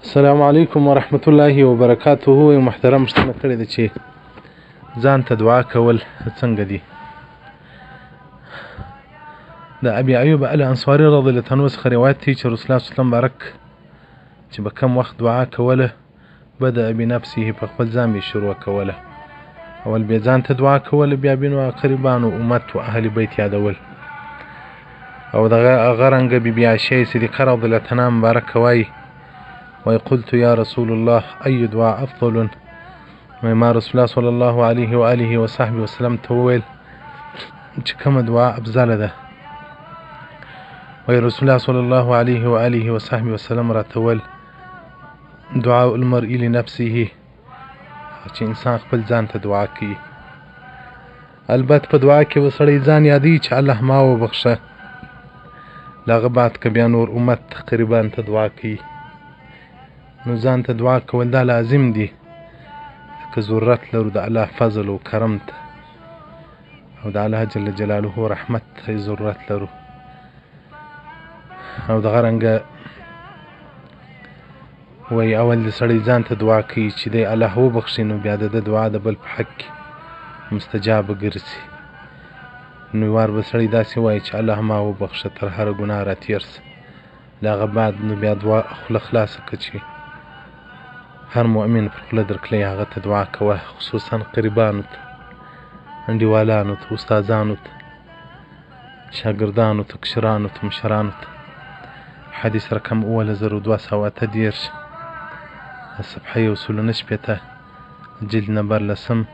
السلام علیکم ورحمت الله وبرکاته. یو محترم پوښتنه کړې ده چې ځان ته دعا کول څنګه دي. د ابي ایوب الانصاري رضی الله عنه څخه روایت دی چې رسول الله صلی الله علیه وسلم مبارک چې به کم وخت دعا کوله، بدأ بنفسه، په خپل ځان به شروع کوله. اول به ځان ته دعا کوله، بیا به نو قریبانو، امت او اهل بیت یادول. او دغه هغه رنګ بی بی عائشه صدیقه رضی الله عنها مبارک وایي، وایي قلت یا رسول الله ای دعا افضل؟ وایي ما رسول الله صلی الله علیه و آله و صحبه وسلم ته وویل چې کومه دعا افضله ده؟ وایي رسول الله صلی الله علیه و آله و صحبه وسلم راته وویل دعاء المرء لنفسه، چې انسان خپل ځان ته دعا کوي. البته په دعا کې به سړی ځان یادوي چې الله ما وبخښه، له هغه بعد که بیا نور امت قریبان ته دعا کوي. نو ځان ته دعا کول دا لازم دي که ضرورت لرو د الله فضل او کرم ته او د الله جل جلاله رحمت ته ضرورت لرو. او دغه رنګه وایي اول د سړی ځان ته دعا کوي چې دی الله وبخښي، نو بیا د ده دعا د بل په حق کې مستجابه ګرځي. نو وار به سړی داسې وایي چې الله ما وبخښه، تر هره ګناه را تېر سه. له هغه بعد نو بیا دعا خوله خلاصه کړه چې هر مؤمن پر خوله درکړی هغه ته دعا کوه، خصوصا قریبانو ته، انډیوالانو ته، استادانو ته، شاګردانو ته، کشرانو ته، مشرانو ته. حدیث رقم 7238، صفحه 169، جلد نمبر لسم،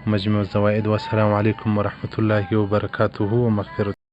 مجموع الزوائد. والسلام علیکم ورحمت الله وبرکاته ومغفرته.